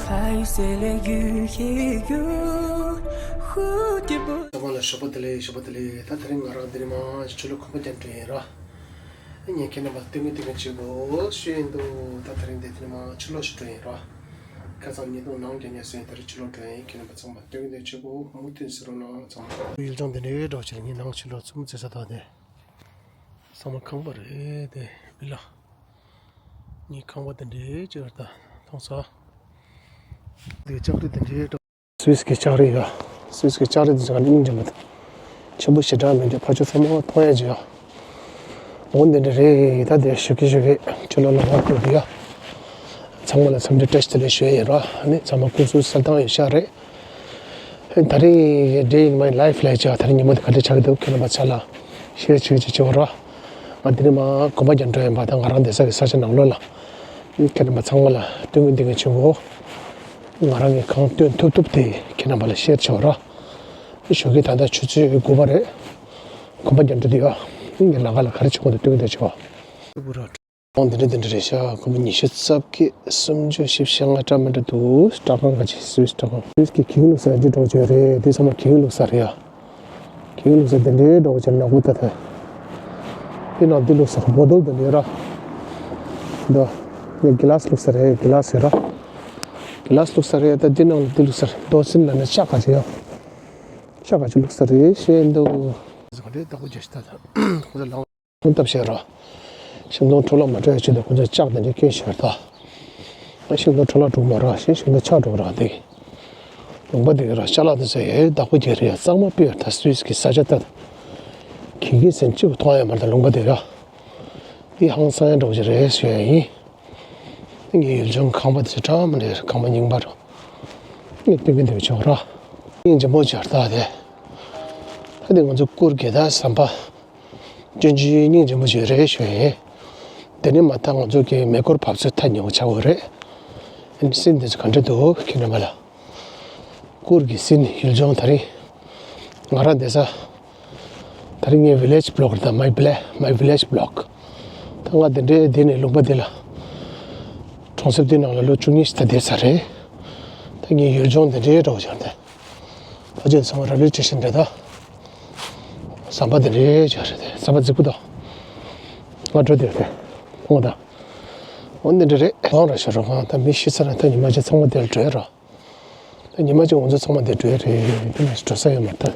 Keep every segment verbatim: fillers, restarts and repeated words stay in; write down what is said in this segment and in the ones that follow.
ཚང་མ་ལ་ཞོགས་པ་བདེ་ལེགས། ཞོགས་པ་བདེ་ལེགས། ད་དེ་རིང་ང་རང་འདིར་མ་ཆུ་ལོག་གོམ་པ་རྒྱག་འགྲོ་ཡིན་ར། ངས་ཁྱེད་རྣམ་པ་སྟོན་གིན་སྟོན་གིན་བྱེད་དགོས་ཞུ་ཡིན་འདུག་ད་དེ་རིང་འདི་དེ་རིང་མ་ཆུ་ལོག་ཞིག་འགྲོ་ཡིན་ར། ཁ་སང་ཉིས་སྟོང་ནང་བརྒྱ་ཉེར་སོན་དེ་རིང་ཆུ་ལོག་འགྲོ་ཡིན། ཁྱེད་རྣམ་པ་ཚང་མ་སྟོན་གིན་སྟོན་གིན་བྱེད་དགོས། མུ་མཐུད་ཟེར་རོགས་གནང་། ཚང་མ་ཡུལ་ལྗོངས་འདི་འདྲའི་འགྲོ་ཕྱིར་ངའི་ནང་ཆུ་ལོག་ཚུམ་ཙེ་ས་ཐག་དེ། ཚང་མ་ཁང་པ་རེད་དེ་མི་ལ། ངའི་ཁང་པ་དེ་འདྲའི་ཅིག་རེད་ད། མཐོང་ས། འདི་ལྕགས་རི་དེ་འདྲའི་འགྲོ། སུད་སི་གི་ལྕགས་རི་ཡ། སུད་སི་གི་ལྕགས་རི་དེ་ཅག་སྙིང་རྗེ་མོ་དང་། ཆེན་པོ་ཞེ་དྲག་མིན་འདྲ། ཕར་ཕྱོགས་ཚང་མ་མཐོང་ཡ་ཅིག་ཡ། འོ་འདི་འདྲ་རེད་ད། དེ་ཞོགས་ཀས་ཞོགས་ཀས་ཆུ་ལོག་ལ་བར་སྐོར་དེ་ཡ། ཚང་མ་ལ་འཚམས་འདྲི་བཀྲ་ཤིས་བདེ་ལེགས་ཞུ་ཡ་ཡིན་ར། ཨ་ནི་ཚང་མ་སྐུ་གཟུགས་གསལ་ཐང་ཡོད་ཤག་རེད། ད་རེས་Day in my life ལབ་ཡ་ཅིག་ད་རེས་ཉིན་མོ་དེ་ག་འདྲ་ཆགས་ཀྱི་འདུག་ཁྱེད་རྣམ་པ་ཚོ་ལ་ཤེར་བྱེད་ཀྱི་བྱེད་འོ་ར། ང་དེ་རིང་མ་གོམ་པ་རྒྱག་འགྲོ་ཡིན་པ་དང་། ང་རང་བསྡད་ས་གི་ས་ཆ་ནང་ལོགས་ལ། ཁྱེད་རྣམ་པ་ཚང་མ་ལ་སྟོན་གིན་སྟོན་གིན་བྱེད་དགོས། ང་རང་གི་གང་སྟོན་ཐུབ་ཐུབ་དེ་ཁྱེད་རྣམ་པ་ལ་ཤེར་བྱེད་འོ་ར། ཞོགས་ཀས་ད་ལྟ་ཆུ་ཚོད་དགུ་པ་རེད། གོམ་པ་རྒྱག་འགྲོ་དུས་ཡ། ངའི་ལམ་ཁ་ལ་ག་རེ་བྱེད་དགོས་འདུག་སྟོན་གིན་སྟོན་གིན་བྱེད་འོ། འདི་འདྲ་འདི་འདྲ་རེད་ཤག་ཁོ་མོ་ཉི་ཤུ་རྩ་བརྒྱད། སུམ་ཅུ། བཞི་བཅུ། ལྔ་བཅུ། མི་འདྲ་འདུག་སྤྲང་ཁང་ག་ཅིག་སུད་སི་སྤྲང་ཁང་། སུད་སི་གི་གད་སྙིགས་བླུགས་ས་ཡང་ཅིག་འགྲོ་བྱས་རེད། དེ་ཚང་མ་གད་སྙིགས་བླུགས་ས་རེད་ཡ། གད་སྙིགས་བླུགས་ས་དེ་འདྲའི་འགྲོ་བྱས་ནག་པོ་ད་ད། དེ་ནང་འདི་བླུགས་ས་བོ་དོལ་དེ་འདྲའི་ར། འདི་ངས་གི་ལཱ་སི་བླུགས་ས་རེད། གི་ལཱ་སི་ཡོད་ར། གི་ལཱ་སི་བླུགས་ས་རེད། ད་འདི་ནང་ལ་འདི་བླུགས་ས་རེད། རྡོ་སིན་ལ་ནི་ཤ་ག་ཅིག་ཡ། ཤ་ག་ཅིག་བླུགས་ས་རེད་ཤེས་འདུག་ག་འདྲའི་བདག་པོ་རྒྱག་ཤི་ད་ད། ཁོང་ཚོ་ལང་། ཁུངས་སྟབས་བཤད་རོགས། ཤིང་སྡོང་འཕྲོ་བརླག་མ་འགྲོ་ཡ་ཆེད་དུ་ཁོ་ཚོས་ལྕགས་དེ་འདྲ་བསྐྱོན་བཞག་ད། ཤིང་སྡོང་འཕྲོ་བརླག་འགྲོ་མ་རེད་ཞེས། ཤིང་སྡོང་ཆག་འགྲོ་ར་འདི། ལུང་པ་འདི་ར་ཅ་ལག་དེ་ཚོ་ཡའི་བདག་པོ་རྒྱག་རེད་ཡ། གཙང་མ་དཔེ་ད་སུད་སི་གི་ས་ཆ་ད། གི་གི་སེམས་སྐྱིད་པོ་མཐོང་ཡ་མ་རེད་ད་ལུང་པ་འདི་ར། འདི་ཧང་སང་ཡ་འགྲོ་གི་རེད་ཞུ་ཡ་ཡིན། ངའི་ཡུལ་ལྗོངས་ཁང་པ་དེ་ཚོ་གྲངས་མ་འདྲ་ཁང་པ་རྙིང་པ་ར། ངས་སྟོན་གིན་སྟོན་གིན་བྱེད་ར། སྙིང་རྗེ་མོ་བྱེད་ད་དེ། ད་དེ་ང་ཚོ་སྐུར་གེ་ད་ཟམ་པ། སྐྱོན་ཅི་སྙིང་རྗེ་མོ་ཞིག་རེད་ཞུ་ཡིན། དེ་ནི་མ་ཐག་ང་ཚོ་གི་མེ་འཁོར་བབས་ཚོད་ཐག་ཉེ་བོ་ཆགས་ཡོད་རེད། ཨ་ནི་སིན་དེ་ཚོ་ག་འདྲ་འདུག་ཁྱེད་རྣམ་པ་ལ། སྐུར་གི་སིན་ཡུལ་ལྗོངས་ད་རེས། ང་རང་བསྡད་ས། ད་རེས་ངའི་village block རེད་ད། my village my village block ད་ང་དེ་འདྲའི་དེ་ནས་ལུང་པ་དེ་ལ། གྲོང་གསེབ་དེ་ནང་ལ་ལོ་བཅུ་གཉིས་ཤིག་ད་བསྡད་ས་རེད། ད་ངའི་ཡུལ་ལྗོངས་དེ་འདྲའི་འདྲ་བོ་ཆགས་འདུག་ཕ་ཆེན་ཚང་མ་ར་ལུས་བྱེད་བཞིན་རེད་ད། ཟམ་པ་འདི་འདྲའི་ཅིག་རེད་དེ། ཟམ་པ་རྫིག་པོ་དང་། ང་འགྲོ་འདིར་དེ། འོང་ད། འོ་འདི་འདྲ་རེད། གང་ར་ཤོ་རོ་གང་ད་མི་ཤི་ཚར་ན་ད་ཉི་མ་གཅིག་ཚང་མ་འདིར་བྲོས་ར། ད་ཉི་མ་གཅིག་ང་ཚོ་ཚང་མ་འདིར་བྲོས་རེད། དེ་ནས་འགྲོ་ས་ཡོད་མ་རེད་ད།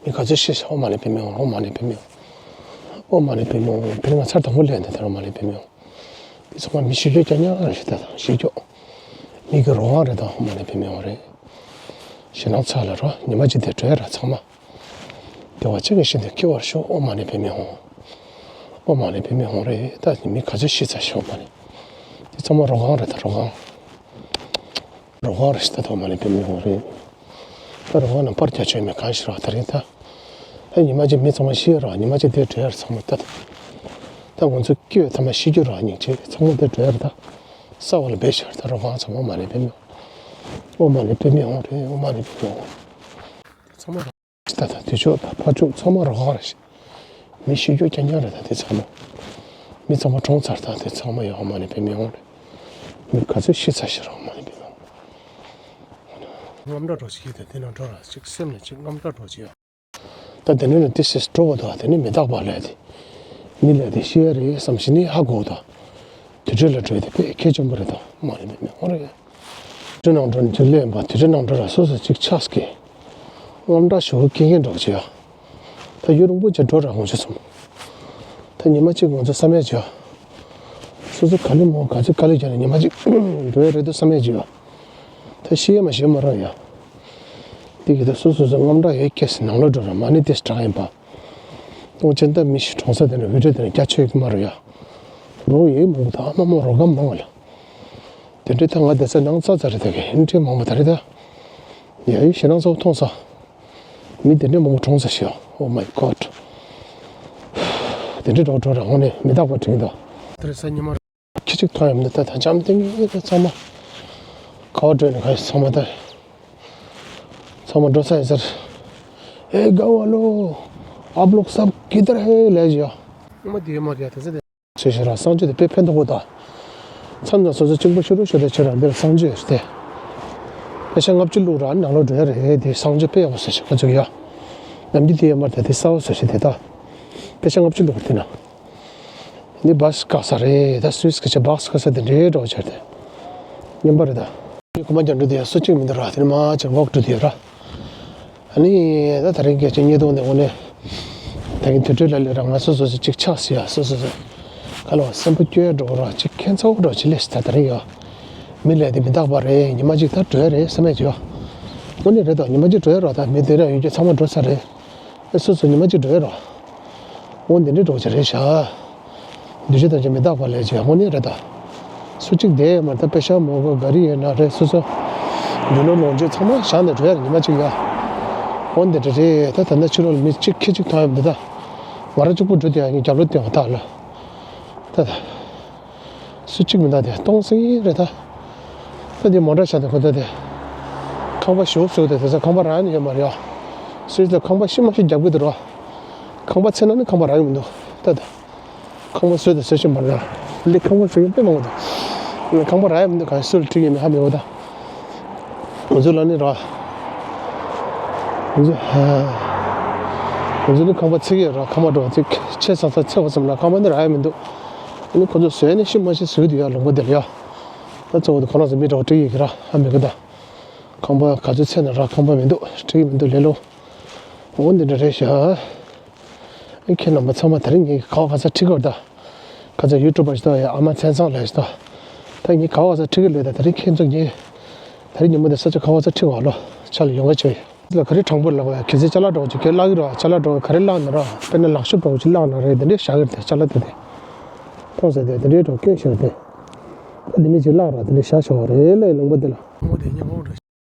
མི་ག་ཚོད་ཤི་ཤག་ཨོཾ་མ་ཎི་པདྨེ་ཧཱུྃ། ཨོཾ་མ་ཎི་པདྨེ་ཧཱུྃ། ཨོཾ་མ་ཎི་པདྨེ་ཧཱུྃ། དེ་རིང་ང་ཚར་དང་པོ་སླེབས་འདི་དེར་ཨོཾ་མ་ཎི་པདྨེ་ཧཱུྃ། འདི་ཚང་མ་མི་ཤི་རྒྱུ་རྐྱང་རྐྱང་རེད་ཤི་ད་དང་ཤི་རྒྱུ། མི་གི་རོ་ཁང་རེད་དང་ཨོཾ་མ་ཎི་པདྨེ་ཧཱུྃ་རེད། ཞེད་སྣང་ཚ་ལ་རོ། ཉི་མ་གཅིག་འདིར་བྲོས་ར་ཚང་མ། བདེ་བ་ཅན་གྱི་ཞིང་དུ་སྐྱེ་བར་ཤོག་ཨོཾ་མ་ཎི་པདྨེ་ཧཱུྃ། ཨོཾ་མ་ཎི་པདྨེ་ཧཱུྃ་རེད། ད་ནི་མི་ག་ཚོད་ཤི་ཚར་ཤག་ཨོཾ་མ་ཎི། འདི་ཚང་མ་རོ་ཁང་རེད་ད་རོ་ཁང་། རོ་ཁང་རེད་ཤི་ད་ཨོཾ་མ་ཎི་པདྨེ་ཧཱུྃ་རེད། ད་རོ་ཁང་ནང་པར་རྒྱག་ཆོག་མེད་གང་ཤི་རོགས་ད་རེད་ད། ད་ཉི་མ་གཅིག་མི་ཚང་མ་ཤི་རོགས། ཉི་མ་གཅིག་འདིར་བྲོས་ར་ཚང་མ་ད། ད་ང་ཚོ་སྐྱེ་བའི་ཐ་མ་ཤི་རྒྱུ་རོགས་སྙིང་རྗེ་ཚང་མ་འདིར་བྲོས་ར་ད། ས་འོག་ལ་སྦས་ཤར་ད་རོ་ཁང་ཚང་མ་ཨོཾ་མ་ཎི་པདྨེ་ཧཱུྃ། ཨོཾ་མ་ཎི་པདྨེ་ཧཱུྃ་རེད། ཨོཾ་མ་ཎི་པདྨེ་ཧཱུྃ། ཚང་མ་ར། ད་ད་དེ་ཕྱོགས་ད་ཕ་ཕྱོགས་ཚང་མ་རོ་ཁང་རེད་ཤི། མི་ཤི་རྒྱུ་རྐྱང་རྐྱང་རེད་ད་དེ་ཚང་མ། མི་ཚང་མ་གྲོངས་ཚར་ད་དེ་ཚང་མ་ཡ་ཨོཾ་མ་ཎི་པདྨེ་ཧཱུྃ་རེད། མི་ག་ཚོད་ཤི་ཚར་ཤི་ར་ཨོཾ་མ་ཎི་པདྨེ་ཧཱུྃ། དངངས་སྐྲག་འདྲ་ཅིག་སྐྱེས་ཏེ་དེ་ནང་འགྲོ་ར་ཅིག་སེམས་ལ་ཅིག་དངངས་སྐྲག་འདྲ་ཅིག་ཡ། ད་དེ་ནས་ནི་དེ་སེ་འགྲོ་བ་དང་དེ་ནས་མི་རྟག་པ་ལས་དེ། མི་ལས་དེ་ཤི་ཡ་རེད་བསམ་ཞིག་ནི་ཧ་གོ་ད། དུར་ཁྲོད་ལ་བྲོས་ཏེ་དཔེ་ཁྱེད་བཅོམ་པ་རེད་དང་ཨོཾ་མ་ཎི་པདྨེ་ཧཱུྃ་རེད། དུར་ཁྲོད་ནང་འགྲོ་ནས་དུར་ལེན་པ་དུར་ཁྲོད་ནང་འགྲོ་ར་སོ་སོ་ཅིག་ཆགས་ཀྱི། དངངས་སྐྲག་ཞུ་སྐྱེ་མཁན་འགྲོ་བྱེད་ཡ། ད་ཡུན་རིང་པོ་ཅིག་འགྲོ་ར་ངོ་ཆུ་སོང་། ད་ཉི་མ་གཅིག་ང་ཚོ་བསམ་ཡ་བྱེད་ཡ། སོ་སོ་ག་ལེ་མོ་ག་ཚོད་ག་ལེ་བྱས་ན་ཉི་མ་གཅིག་འགྲོ་ཡ་རེད་འདུག་བསམ་ཡ་བྱེད་ཡ། ད་ཤི་ཡ་མ་ཤི་ཡ་མ་རག་ཡ། དེ་གི་ད་སོ་སོ་སོ་དངངས་སྐྲག་ཡོད་སྐྱེ་སི་ནང་ལོགས་འགྲོ་ར་མ་ཎི་དེ་དྲག་ཡིན་པ། གཏོང་ཆེན་ད་མི་ཤི་གྲོངས་ས་དེ་ནས་བི་ཌིའོ་དེ་ནས་རྒྱ་ཆེ་གི་མ་རུ་ཡ། རོགས་ཡོད་མང་པོ་ད་ཨ་མ་མོ་རོགས་གམ་མང་བ་ལ། དེ་འདྲའི་ད་ང་བསྡད་ས་ནང་ཙག་ཙག་རེད་ད་གི་ཧིན་ཁྲེ་མང་པོ་ད་རེད་ད། ཡ་ཡི་ཞེད་སྣང་ཚ་པོ་མཐོང་ས། མི་དེ་འདྲའི་མང་པོ་གྲོངས་ས་ཤི་ཡ། Oh my God། དེ་འདྲའི་རོགས་གྲོགས་ར་ཧོ་ནས་མི་རྟག་པ་དྲན་ད། དེ་རེད་ས་ཉི་མ། ཁྱི་གཅིག་མཐོང་ཡོད་མི་འདུག་ད་ད་འཇམ་ཐིང་ངེ་ད་ཚང་མ། ག་བ་འགྲོ་ནས་ག་ཡི་ཚང་མ་ད། ཚང་མ་འགྲོ་ས་ཡིན་ཟེར། ཨེ་ག་བ་ལོ། ཨབ་ལོག་སབ་ཀི་དར་ཧེ་ལེ་ཇི་ཡ། ངོ་མ་དེ་མ་རེད་ད་ཟེར་ཏེ། ཆེ་ཤོས་ར་གསང་སྤྱོད་དེ་དཔེ་ཕན་ཐོགས་པོ་ད། མཚམས་ན་སོ་སོ་གཅིག་པོ་ཤོ་རུ་ཤོ་དེ་ཆེ་ར་འདིར་གསང་སྤྱོད་ཡོད་དེ། པེ་ཤ་ལྔ་བཅུ་བླུགས་ར་ནང་ལོགས་འགྲོ་ཡ་རེད། དེ་གསང་སྤྱོད་དཔེ་ཡག་པོ་བཟོས་ཤག་ཁོ་ཚོ་ཡ། ནམ་རྒྱུན་དེ་ཡ་མར་ད་དེ་གསར་པ་བཟོས་ཤག་དེ་ད། པེ་ཤ་ལྔ་བཅུ་བླུགས་དེ་ན། འདི་བཱས་བཀག་ས་རེད། ད་སུད་སི་སྐད་ཆ་བཱས་བཀག་ས་དེ་འདྲའི་འགྲོ་བྱར་དེ། ཉན་པ་རེད་ད། ཁོ་མ་རྒྱ་འགྲོ་དེ་ཡ་སུ་གཅིག་མི་འདུག་ར། དེ་ནི་མ་ཅིག་ཝོག་འགྲོ་དེ་ཡ་ར། ཨ་ནི་ད་ད་རིང་སྐད་ཆ་བརྙན་ཐུང་དེ་དངོས་གནས། ད་གིན་དུས་ཚོད་ལ་ལས་ར་ང་སོ་སོ་སོ་གཅིག་ཆགས་སི་ཡ་སོ་སོ་སོ། ག་ལ་བ་སེམས་པ་སྐྱོ་ཡ་འགྲོ་ར་གཅིག་ཁྱད་མཚར་པོ་འགྲོ་ཅི་ལས་སི་ད་ད་རིང་ཡ། མི་ལས་དེ་མི་རྟག་པ་རེད། ཉི་མ་གཅིག་ད་འགྲོ་ཡ་རེད་བསམ་ཡ་ཅིག་ཡ། དངོས་གནས་རེད་ད། ཉི་མ་གཅིག་འགྲོ་ཡ་ར། ད་མི་དེ་ར་ཡོད་རྒྱུ་ཚང་མ་འགྲོ་ས་རེད། ཨེ་སོ་སོ་ཉི་མ་གཅིག་འགྲོ་ཡ་ར། འོ་འདི་འདྲའི་འགྲོ་ཆ་རེད་ཤག་འདུས་བྱས་ཐམས་ཅད་མི་རྟག་པ་ལས་བྱས་དངོས་གནས་རེད་ད། སུ་གཅིག་བསྡད་ཡོད་མ་རེད་ད། པེ་ཤ་མོ་གོ་ག་རི་ཡོད་ན་རེད། སོ་སོ་རྒྱུ་ནོར་ལོངས་སྤྱོད་ཚང་མ་བཞག་ནས་འགྲོ་ཡ་རེད་ཉི་མ་གཅིག་ཡ། འོ་འདི་འདྲ་རེད་ད། ད་ལྟ་ཕྱི་ལོགས་ལ་མི་གཅིག་ཁྱི་གཅིག་མཐོང་ཡོད་མི་འདུག་ད། ང་རང་གཅིག་པུ་འགྲོ་དེ་ཡ་ངའི་རྒྱབ་ལོགས་བསྟན་བ་ད་ལ། ད་ད། སུ་གཅིག་མི་འདུག་དེ་སྟོང་ཟིན་རེད་ད། ད་དེ་མོ་ཊ་བཞག་དེ་ཁོ་ད་དེ། ཁང་པ་ཞུགས་ཞུགས་དེ་དེ་ཚོ་ཁང་པ་རག་ནི་ཡོད་མ་རེད་ཡ། སུད་སི་ལ་ཁང་པ་ཤི་མ་ཤི་རྒྱབ་གི་འདུག་རོ། ཁང་པ་ཚད་ན་ནི་ཁང་པ་རག་གི་མི་འདུག་ད་ད། ཁང་པ་བཟོས་དེ་བཟོས་ཤི་མ་རེད་ཡ། ལི་ཁང་པ་བཟོས་ཡོད་དཔེ་མང་པོ་འདུག་ཁང་པ་རག་ཡ་མི་འདུག་གང་སུ་ལ་ཁྲིད་ཡིན་མི་ཧ་མི་གོ་ད། ང་ཚོ་ལ་ནི་ར། ང་ཚོ་ཧ། ང་ཚོ་ནི་ཁང་པ་ཚད་ཀྱི་ཡོད་ར། ཁང་པ་འགྲོ་བ་ཚིག་ཆེ་ས་ས་ཚད་པ་ཙམ་ལ་ཁང་པ་ནི་རག་ཡ་མི་འདུག་ཨ་ནི་ཁོ་ཚོ་བཟོས་ནས་ཤི་མ་ཤི་བཟོས་འདུག་ཡ་ལུང་པ་དེ་ལ་ཡ། ད་གཙོ་བོ་དེ་ཁོ་རང་ཚོ་མི་འགྲོ་བ་ཁྲིད་ཡིན་གི་ར་ཧ་མི་གི་ད། ཁང་པ་ག་ཚོད་ཚད་ན་ར་ཁང་པ་མི་འདུག་ཁྲིད་ཡིན་མི་འདུག་ལེ་ལོ། འོ་འདི་འདྲ་རེད་ཤག་ཨ་ཁྱེད་རྣམ་པ་ཚང་མ་དེ་རིང་ངས་ག་བ་ག་ས་ཁྲིད་གོ་ད། ག་ཚོད་ཡུ་ཊུབ་པ་ཞིག་ད་ཡ་ཨ་མ་མཚན་བཟང་ལས་ཞིག་ད། ད་ངས་ག་བ་ག་ས་ཁྲིད་གི་ལོས་ད་དེ་རིང་ཁྱེད་ཚོ་ངས། དེ་རིང་ཉིན་མོ་འདི་ས་ཆ་ག་བ་ག་ས་ཁྲིད་གོ་ལོ་ཆ་ལ་ཡོང་ག་ཆོད་ཡ། ལ་ག་རེ་དྲང་པོ་ལབ་ཡ་གལ་སྲིད་ཅ་ལག་འགྲོ་གི་ཁྱེད་བརླག་གི་རོ། ཅ་ལག་འགྲོ་གི་ག་རེ་བརླག་ན་ར་དཔེར་ན་ལག་ཤུབས་འགྲོ་གི་ཅི་བརླག་ན་རེད་དེ་འདྲས་བཞག་གི་རེད་དེ་ཅ་ལག་དེ་དེ། མཐོང་ཟེར་དེ་དེ་འདྲས་འགྲོ་སྐྱོན་ཞིག་རེད་དེ། ད་དེ་མི་ཅིག་བརླག་ར་དེ་འདྲས་བཞག་ཆོག་རེད་ལས་ལུང་པ་འདི་ལ། ངོ་དེ་སྙན་ངོ་འགྲོ།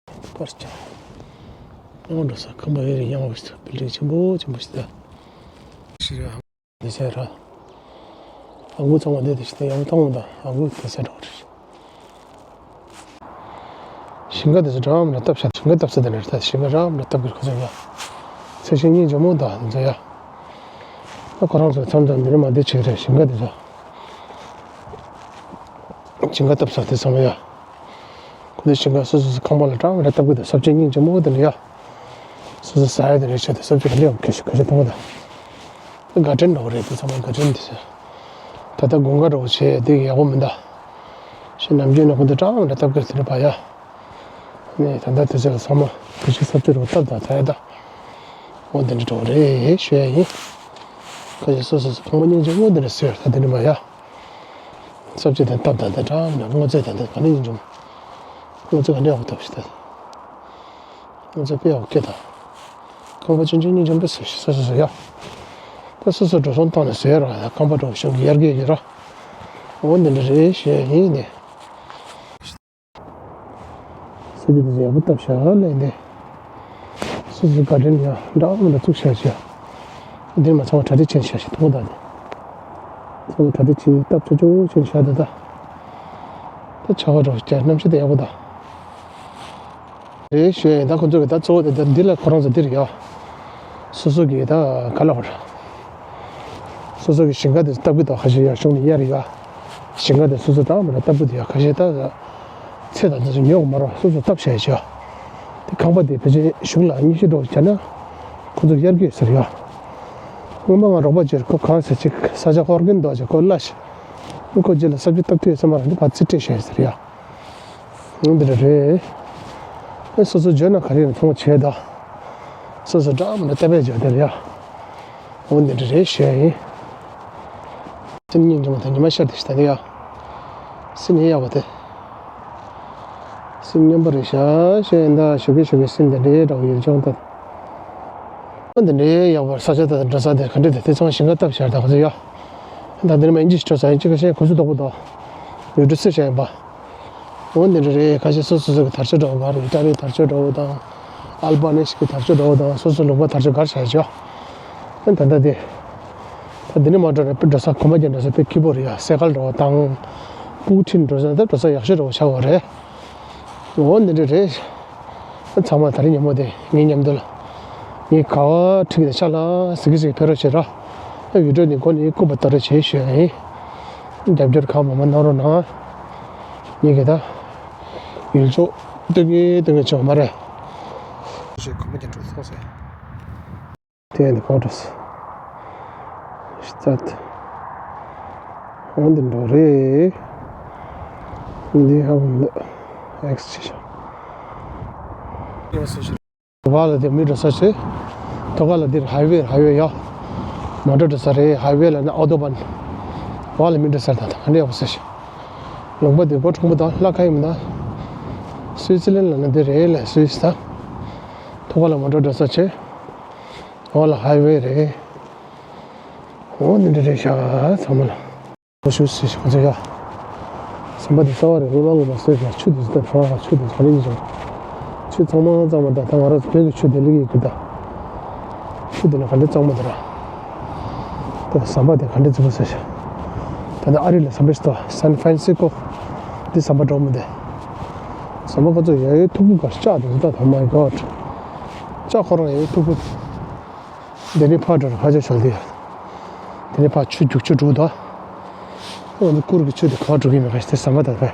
པར་ཆ། སྙན་ངོ་འགྲོ་ས་ཁང་པ་ཨེ་རེད་སྙན་ངོ་ཞིག་ད་བིལ་ཌིང་ཆེན་པོ་ཆེན་པོ་ཞིག་ད། ཞིག་རེད། དེ་ཟེར་ར། ཨ་ཁུ་ཚང་མ་འདི་དེ་ཞིག་ད་ཡང་མཐོང་མི་འདུག་ཨ་ཁུ་དེ་ཟེར་འགྲོ་རེད། ཞིང་ཁ་དེ་ཚོ་འདྲ་མི་འདྲ་བཏབ་བཞག་ཞིང་ཁ་བཏབ་ས་དེ་འདྲ་རེད་ད། ཞིང་ཁ་འདྲ་མི་འདྲ་བཏབ་གི་རེད་ཁོ་ཚོ་ཡ། ཚེ་ཤིང་སྙིང་རྗེ་མོ་ད་འདི་ཚོ་ཡ། ཨ་ཁོ་རང་ཚོ་མཚམས་མཚམས་འདི་ནས་མ་འདི་བྱེད་ཀྱི་རེད་ཞིང་ཁ་དེ་ཚོ། ཞིང་ཁ་བཏབ་ས་དེ་ཚང་མ་ཡ། ཁོ་ཚོ་ཞིང་ཁ་སོ་སོ་སོ་ཁང་པ་ལ་འདྲ་མི་འདྲ་བཏབ་གི་འདུག་ས་བཅད་སྙིང་རྗེ་མོ་དེ་འདྲ་ཡ། སོ་སོ་ཟ་ཡ་དེ་རེད་ཤག་དེ་ས་བཅད་ག་འདྲ་ཡོང་གི་ཞིག་ག་ཞིག་མཐོང་གི་འདུག་དགའ་སྤྲོ་འདྲ་བོ་རེད་དེ་ཚང་མ་དགའ་སྤྲོ་འདི་ཟེར། ད་ལྟ་དགུན་ཁ་འདྲ་བོ་བྱས་དེ་ཡག་པོ་མི་འདུག་ཞེས་ནམ་རྒྱུན་ནས་ཁོང་ཚོ་གྲངས་མི་འདྲ་བཏབ་གི་དེ་འདྲ་བ་ཡ། ནས་ད་ལྟ་དུས་ཚོད་ལ་ཚང་མ་བུ་ཆུ་ས་བཅུད་རུ་བཏབ་དང་ད་ཡ་ད། འོ་འདི་འདྲ་འགྲོ་རེད་ཞུ་ཡ་ཡིན། ཁ་ཤས་སོ་སོ་སོ་ཁང་པ་སྙིང་རྗེ་མོ་འདི་འདྲ་ཟེར་ད་འདི་འདྲ་མ་ཡ། ས་བཅུད་དེ་བཏབ་དང་ད་གྲངས་མི་འདྲ་སྔོ་ཚལ་དང་ད་ག་ནས་ཡིན་འཇོམས། སྔོ་ཚལ་ག་འདྲ་ཡག་པོ་བཏབ་ཞིག་ད། ང་ཚོ་དཔེ་ཡག་སྐད་དང་། ཁང་པ་ཆུང་ཆུང་གཉིས་ཆུང་དུ་བཟོས་ཤིག་སོ་སོ་བཟོ་ཡ། ད་སོ་སོ་འགྲོ་སོང་བཏང་ནས་བཟོས་ཡ་ར་ཡ་ཁང་པ་འགྲོ་གཞུང་གི་ཡར་རྒྱས་ཀྱི་ར། འོ་འདི་འདྲ་རེད་ཞེས་ཡིན་ནས། སི་པི་དེ་ཚོ་ཡག་པོ་བཏབ་ཤག་ལས་འདི། སོ་སོ་ག་དྲིན་ཡ་འདྲ་མི་འདྲ་བཙུགས་ཤག་ཅིག་འདིར་མ་ཚང་མ་གྲ་སྒྲིག་ཆེན་ཤག་ཞིག་མཐོང་ད་དེ། ཚང་མ་གྲ་སྒྲིག་ཆེ་སྟབས་ཆ་ཆོག་ཆེན་ཤག་ད་ད། ད་ཆ་བ་འགྲོ་ཀྱ་གནམ་གཤིས་དེ་ཡག་པོ་ད། རེད་ཞུ་ཡ་ཡིན། ད་ཁོ་ཚོ་གི་ད་གཙོ་བོ་དེ་ད་འདི་ལ་ཁོ་རང་ཚོ་འདིར་ཡ། སོ་སོ་གི་ད་ག་ལ་བར། སོ་སོ་གི་ཞིང་ཁ་དེ་བཏབ་གི་ད་ཁ་ཤས་ཡ་གཞུང་ནས་གཡར་ཡ། ཞིང་ཁ་དེ་སོ་སོ་ད་མ་ན་བཏབ་གི་ད་ཡ་ཁ་ཤས་ད། ཚེ་དང་དེ་ཚོ་ཉོ་གི་མ་རོ་སོ་སོ་བཏབ་བྱས་བྱས། དེ་ཁང་པ་དེ་ཕལ་ཆེར་གཞུང་ལ་ཉི་ཤུ་འགྲོ་བྱས་ན། ཁོ་ཚོ་གཡར་གི་ཟེར་ཡ། སྔོན་མ་ང་རོགས་པ་ཅེར་ཁོ་གང་ཟེར་ཅིག་ས་ཆ་ཧོར་གིན་འདོག་ཅེ་ཁོ་ལ་ཤི། ཁོ་རྗེས་ལ་ས་བཅུད་བཏབ་དུས་ས་མ་ར་འདི་ཕ་ཚི་སྤྲད་བྱས་ཟེར་ཡ། འོ་འདི་འདྲ་རེད། ཨེ་སོ་སོ་བརྗོད་ན་ག་རེ་ཡང་མཐོང་བྱས་ད། སོ་སོ་འདྲ་མི་འདྲ་བལྟས་པས་བརྗོད་དེ་ལ་ཡ། འོ་འདི་འདྲ་རེད་ཞུ་ཡ་ཡིན། སེམས་སྙིང་རྗེ་མོ་དང་ཉི་མ་ཤར་དེ་ཞིག་ད་ནི་ཡ། སེམས་ཡིན་ཡག་པོ་དེ། སེམས་སྙོམས་པོ་རེད་ཤག་ཞུ་ཡ་ཡིན་ད་ཞུ་གི་ཞུ་གི་སེམས་དེ་འདྲའི་འདྲ་བོ་ཡོད་ཅོང་ད། འོ་འདི་འདྲའི་ཡག་པོ་ས་ཆ་དང་འགྲོ་ས་དེ་ག་འདྲ་དེ་དེ་ཚང་ཞིང་ཁ་བཏབ་ཤར་ད་ཁོ་ཚོ་ཡ། ད་འདི་ནི་མ་ཡིན་ཅི་ཞིག་སྤྲོ་ས་ཡིན་ཅི་ག་ཤེས་ཁོ་ཚོ་དོག་པོ་དོག་ཡོད་འགྲོ་སེ་བྱས་ཡིན་པ། འོ་འདི་འདྲ་རེད། ཁ་ཤས་སོ་སོ་སོ་གི་དར་ལྕོག་འདྲ་བོ་ག་རེ་ཨི་ཊ་ལི་དར་ལྕོག་འདྲ་བོ་དང་། ཨལ་བ་ནི་ཞིག་གི་དར་ལྕོག་འདྲ་བོ་དང་སོ་སོ་ལུང་པ་དར་ལྕོག་ག་རེ་བྱས་ཅོ། ཨ་ད་ལྟ་དེ། ད་འདི་ནི་མ་འགྲོ་རེད་པ་འགྲོ་ས་གོམ་པ་རྒྱག་འགྲོ་ས་དཔེ་སྐྱིད་པོ་རེད་ཡ་སེ་གལ་འདྲ་བོ་དང་། སྤུ་ཁྲིད་འགྲོ་ས་ད་འགྲོ་ས་ཡག་ཤོས་འདྲ་བོ་ཆགས་པ་རེད། འོ་འདི་འདྲ་རེད། ཨ་ཚང་མ་ད་རེས་ཉིན་མོ་དེ་ངའི་མཉམ་དུ་ལ། ངའི་ག་བ་ཁྲིད་དེ་ཆ་ལ་ཟིག་གི་ཟིག་ཕེ་རོ་བྱེད་ར། ཨ་ཡུལ་གྲོ་ནི་གོ་ནི་སྐུ་པ་ཏོ་རེ་བྱེད་ཞུ་ཡ་ཡིན། རྒྱབ་སྐྱོར་གང་མང་མང་གནང་རོགས་གནང་། ངེད་ཀྱི་ད། ཡུལ་ཕྱོགས་ སྟོན་གྱི་སྟོན་གྱི་ཆོག་མ་རེད། ཞེས་གོམ་པ་རྒྱག་འགྲོ་སོང་ཟེར། དེ་ཡང་འདི་ཕོ་ཊོས། ཤི་ཙད། འོ་འདི་འགྲོ་རེད། འདི་ཧ་གོ་མི་འདུག་ཨེགས་ཅི་ཤོག་བ་ལ་དེ་མི་འགྲོ་ས་ཆེ། ཐོག་ཁ་ལ་འདིར་ཧའི་ཝེ་ཧའི་ཝེ་ཡོད། མོ་ཊ་འགྲོ་ས་རེད། ཧའི་ཝེ་ལ་ནི་ཨོ་ཏོ་བན། བ་ལ་མི་འགྲོ་ས་དང་ག་འདྲ་ཡོད་པ་ས་ཆེ། ལུང་པ་འདི་སྒོ་ཁྲུང་པོ་དང་ལྷ་ཁ་ཡིན་མིན་ན། སུའི་ཙི་ལན་ལ་ནི་འདི་རེད་ལ་སུའི་ཙི་དང་། ཐོག་ཁ་ལ་མོ་ཊ་འགྲོ་ས་ཆེ། འོ་ལ་ཧའི་ཝེ་རེད། འོ་འདི་འདྲ་རེད་ཤག་ཚང་མ་ལ། ཨོ་ཤུ་སི་ཤི་ཁོ་ཚོ་ཡ། ཟམ་པ་འདི་གསར་པ་རེད། སྔོན་མ་སྔོན་མ་སེར་ཡ་ཆུ་འདི་ཚོ་ད་ཧྲ་ཧྲ་ཆུ་འདི་ཚོ་ག་རེ་ཡིན་ཅང་། ཆུ་ཚང་མ་ཚང་མ་ད་ད་ང་རང་ཚོ་བོད་ཀྱི་ཆུ་དེ་ལི་གི་གི་ད། ཆུ་འདི་ནི་ག་འདྲ་གཙང་མ་འདི་ར། ད་ཟམ་པ་དེ་ག་འདྲ་རྫིག་པོ་ཟེར་ཤག་ད་ནི་ཨ་རི་ལ་ཟམ་པ་ཞིག་ཏོ་སན་ཧྥ་རན་སི་ཀོ། འདི་ཟམ་པ་འགྲོ་མི་འདི། ཟམ་པ་ཁོ་ཚོ་ཡ་ཡོད་ཐུག་པོ་ག་ཤ་འདི་ཚོ་ད། Oh my God། ཅག་ཁོ་རང་ཡ་ཡོད་ཐུག་པོ། འདི་ནི་ཕར་འགྲོ་ར་ཕར་ཆ་ཤོར་དེ། འདི་ནི་ཕར་ཆུ་རྒྱུག་ཆུ་འགྲོ་ད། འོ་འདི་ཀུར་གི་ཆུ་དེ་ག་འགྲོ་གི་མེད་ག་ཞིག་དེ་ཟམ་པ་ད་ཕ།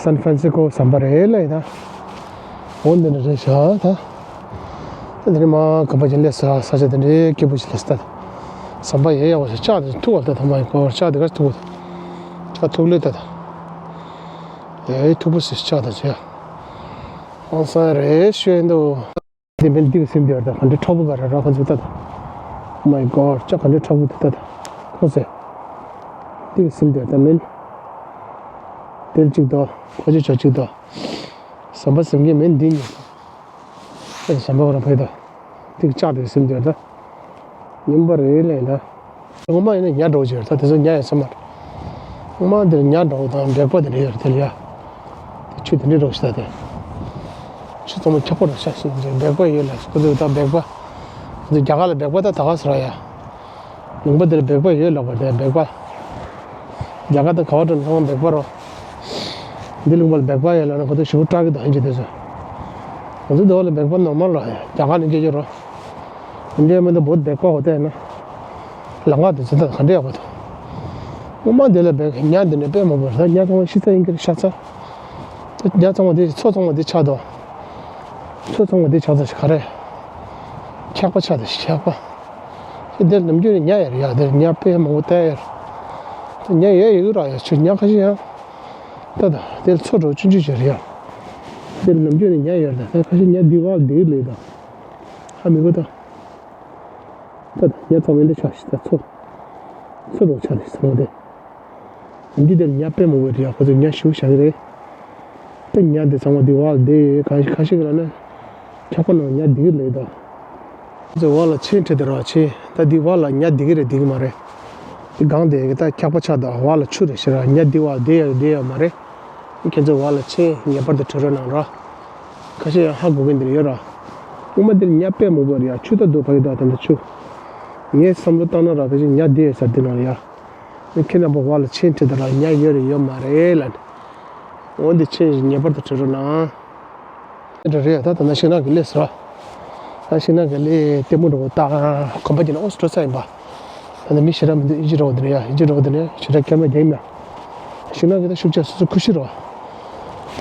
སན་ཧྥ་རན་སི་ཀོ་ཟམ་པ་རེད་ལ་ཡིན་ད། འོ་འདི་ནི་རེད་ཤག་ད། འདི་ནི་མ་ག་པ་ཅིག་ལས་ས་ས་ཆ་དེ་འདྲའི་སྐྱིད་པོ་ཞིག་ལས་ས་ད། ཟམ་པ་ཡེ་ཡག་པོ་ཞིག་ཅག་དེ་ཐུག་པ་ད་ཐོག་མ་ཡི་ཀོ་ཅག་དེ་ག་ཐུག་པོ། ཅག་ཐུག་ལེ་ད་ད། ཡེ་ཐུག་པོ་ཞིག་ཅག་ད་ཅག་ཧང་སང་རེད་ཤོད་འདུག་དེ་མིན་འདི་གི་སེམས་དེ་བར་དང་ག་འདྲའི་ཁྲ་བོ་ག་ར་ར་ཁ་ཚུགས་ལྟ་དང་། Oh my God། ཅག་ག་འདྲའི་ཁྲ་བོ་དེ་ལྟ་དང་། ཁོ་ཟེར། འདི་གི་སེམས་དེ་བར་དང་མིན། དེར་གཅིག་དང་ཁོ་ཅི་ཆོག་གཅིག་དང་། ཟམ་པ་སེམས་ཀྱི་མིན་འདི་ཉིད་དང་། ཨེ་ཟམ་པ་ག་ར་ཕེ་དང་། འདི་གི་ལྕགས་དེ་གི་སེམས་དེ་བར་དང་། ངན་པ་རེད་ལས་དང་། ངོ་མ་ཡིན་ན་ཉ་འདྲ་བོ་ཅིག་རེད་ད། དེ་ཚོ་ཉ་ཡིན་ས་མ་རེད། ངོ་མ་འདིར་ཉ་འདྲ་བོ་དང་འབྲེག་པ་དེ་འདྲ་ཡོད་རེད་དེ་ལ་ཡ། དེ་ཆུ་དེ་འདྲའི་རོགས་ཤི་ད་དེ། ཆུ་ཚང་མ་འཁྱག་པོ་རེད་ཤག་ཤིང་འདིར་འབེག་པ་ཡོད་ལ་ཁོ་ཚོས་ད་འབེག་པ། ཁོ་ཚོས་རྒྱ་གར་ལ་འབེག་པ་ད་ད་ག་ཟེར་ཡ། ལུང་པ་འདིར་འབེག་པ་ཡོད་ལབ་པ་དེ་འབེག་པ། རྒྱ་གར་ད་ག་བ་འགྲོ་ན་ཚང་མ་འབེག་པ་རོ། འདི་ལུང་པ་ལ་འབེག་པ་ཡོད་ལབ་ན་ཁོ་ཚོ་ཞེ་པོ་སྐྲག་གི་འདུག་ཧིན་ཇི་དེ་ཚོ། ང་ཚོ་འདི་བ་ལ་འབེག་པ་ནོར་མལ་རོ། རྒྱ་གར་ནས་སྐྱེལ་རྒྱུ་རོ། འདི་མི་འདུག་བོད་འབེག་པ་འོ་དེ་ན། ལམ་ཁ་དེ་ཚོ་ད་ག་འདྲ་ཡག་པོ་འདུག་སྔོན་མ་འདི་ལ་འབེག་ཉ་འདི་ནས་དཔེ་མང་པོ་རེད། ད་ཉ་ཚང་མ་ཤི་ཚ་ཡིན་གྱི་རེད་ཤ་ཚ། ད་ཉ་ཚང་མ་འདི་མཚོ་ཚང་མ་འདི་ཆགས་འདུག་མཚོ་ཚང་མ་འདི་ཆགས་ཚ་ཞིག་ག་རེ། འཁྱག་པ་ཆགས་འདུག་འཁྱག་པ། ཤི་འདིར་ནམ་རྒྱུན་ནས་ཉ་ཡོད་རེད་ཡ། འདིར་ཉ་དཔེ་མང་པོ་བསྡད་ཡོད་རེད། ད་ཉ་ཡོད་ཡོད་ར་ཡ་ཆུ་ཉ་ཁ་ཤས་ཡ། ད་ད་འདིར་མཚོ་འགྲོ་ཆུང་ཆུང་ཅིག་རེད་ཡ། འདིར་ནམ་རྒྱུན་ནས་ཉ་ཡོད་རེད། ད་ཁ་ཤས་ཉ་འདི་བར་འདིར་ལས་ད། ཧ་མི་གོ་ད། ད་ཉ་ཚང་མ་འདི་ཆགས་ཤི་ད་མཚོ། མཚོ་དང་ཆགས་ཏེ་ཚང་མ་དེ། འདི་དེར་ཉ་དཔེ་མང་པོ་རེད་ཡ། ཁོ་ཚོ་ཉ་ཞེ་པོ་བཞག་གི་རེད། ད་ཉ་འདི་ཚང་མ་འདི་བར་བསྡད་ཡོད། གང་ཁ་ཤས་ཀྱི་ལ་ནི། འཁྱག་པ་ནང་ཉ་བསྡད་ཀྱི་ལས་ད། ཁོ་ཚོ་བར་ལ་ཆེན་ཁྲིད་དེ་ར་ཆེན། ད་འདི་བར་ལ་ཉ་བསྡད་ཀྱི་རེད་བསྡད་ཀྱི་མ་རེད། འདི་སྒང་དེ་གི་ད་འཁྱག་པ་ཆགས་ད་བར་ལ་ཆུ་རེད་ཤི་ར། ཉ་འདི་བར་བསྡད་ཡོད་བསྡད་ཡོད་མ་རེད། ཁྱེད་ཚོ་བར་ལ་ཆེན་ངེས་པར་དུ་ཁྲིད་རོགས་གནང་ར། ཁ་ཤས་ཡང་ཧ་གོ་མཁན་དེ་ཡོད་ར། སྔོན་མ་འདིར་ཉ་དཔེ་མང་པོ་རེད་ཡ། ཆུ་ད་འདུག་ཕ་གི་ད་ད་ད་ཆུ། ངས་བསམ་བློ་བཏང་ན་ར་ཕལ་ཆེར་ཉ་བསྡད་ཡོད་ས་འདི་ནང་ལ་ཡ། ཁྱེད་རྣམ་པ་བར་ལ་ཆེན་ཁྲིད་དེ་ར་ཉ་ཡོད་རེད་ཡོད་མ་རེད་ལབ་ནས། འོ་འདི་ཆེན་ཞིག་ངེས་པར་དུ་ཁྲིད་རོགས་གནང་། འདྲ་རེད་ད། ད་ན་ཤིང་ནགས་ཀྱི་ལས་སོ། ད་ཤིང་ནགས་ཀྱི་ལས་ལྟད་མོ་འགྲོ་ད་གོམ་པ་རྒྱག་ན་ཨོ་སི་འགྲོ་ས་ཡིན་པ། ད་ནི་མི་ཞེ་དྲག་མི་འདུག་ཨིན་ཇི་འདྲ་བོ་འདི་ནས་ཡ། ཨིན་ཇི་འདྲ་བོ་འདི་ནས་ཞེ་དྲག་ཁྱེར་མ་རྒྱག་ཡིན་ན། ཤིང་ནགས་ཀྱི་ད་ཤུགས་ཆེ་སོ་སོ་ཁུ་ཤི་རོ།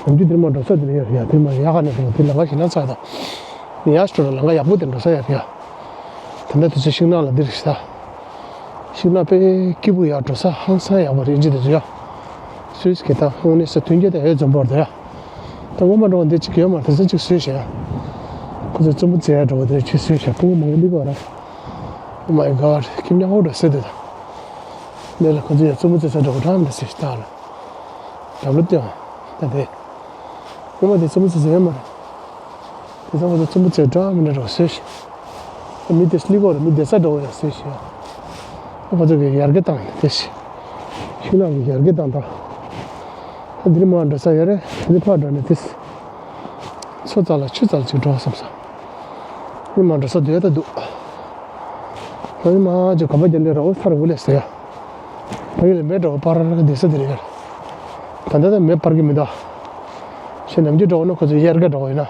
ནམ་རྒྱུན་འདིར་མ་འགྲོ་ས་འདི་ནས་ཡ་ཡ། འདིར་མ་ཡ་ག་ནས་འགྲོ་འདི་ལམ་ཁ་ཞིག་ན་ཚ་ད། ནི་ཡ་སྤྲོ་ར་ལམ་ཁ་ཡག་པོ་འདིར་འགྲོ་ས་ཡ་ཡ། ད་ལྟ་དུས་ཚོད་ཤིང་ནགས་ལ་འདིར་ཤི་ས། ཤིང་ནགས་དཔེ་སྐྱིད་པོ་ཡག་འགྲོ་ས་ཧང་སང་ཡག་པོ་རེད་ཨིན་ཇི་དེ་ཚོ་ཡ། སུད་སི་གི་ད་དངོས་གནས་ས་མཐུན་རྐྱེན་ད་ཡོད་འཛོམས་པོ་རེད་ད་ཡ། ད་སྔོན་མ་འགྲོ་བ་འདི་གཅིག་ཡོད་མ་རེད། དེ་ཚོ་གཅིག་བཟོས་བཞག་ཁོ་ཚོས་རྩེད་མོ་རྩེ་ཡ་འགྲོ་བ་དེ་གཅིག་བཟོས་བཞག་ཕྲུ་གུ་མང་པོ་འདི་གོ་ར། Oh my God། ཁྱིམ་ཉག་ཧོ་འདྲ་ཟེར་དེ་ད། འདི་ལ་ཁོ་ཚོས་ཡ་རྩེད་མོ་རྩེ་ས་འགྲོ་བ་འདྲ་མི་འདྲ་ཟེར་ད་ལ། རྒྱབ་ལོ་སྟོན། ད་དེ། སྔོན་མ་དེ་རྩེད་མོ་རྩེ་ས་ཡོད་མ་རེད། དེ་ཚོ་ཁོ་ཚོ་རྩེད་མོ་རྩེ་འདྲ་མི་འདྲ་འགྲོ་བ་བཟོས་བཞག་མི་དེ་སླེབས་པ་རེད། མི་བསྡད་ས་འགྲོ་བ་ཡ་ཟེར་ཞེས། ཁོ་ཚོ་གི་ཡར་རྒྱས་བཏང་དེ་ཞེས། ཤིང་ནགས་ཀྱི་ཡར་རྒྱས་བཏང་དང་། ད་འདིར་མར་འགྲོ་ས་ཡོད་རེད། འདི་ཕར་འགྲོ་ནས་དེ། མཚོ་རྩ་ལ་ཆུ་རྩ་ལ་ཅིག་འགྲོ་བསམ་ས། འདི་མར་འགྲོ་ས་འདི་ཡོད་ད་འདུག་ད་འདི་མར་ཅིག་གོམ་པ་རྒྱག་ལེ་ར་འོ་ས་རུ་འུ་ལས་ཟེར་ཡ། ཕ་གི་ལ་མེ་འགྲོ་བ་པར་བསྡད་ས་དེ་རེད་ཡ། ད་ལྟ་ད་མེ་སྤར་གི་མི་འདུག་ཤེས་ནམ་རྒྱུན་འགྲོ་བ་ན་ཁོ་ཚོ་ཡར་རྒྱས་འགྲོ་བ་ཡིན་ན།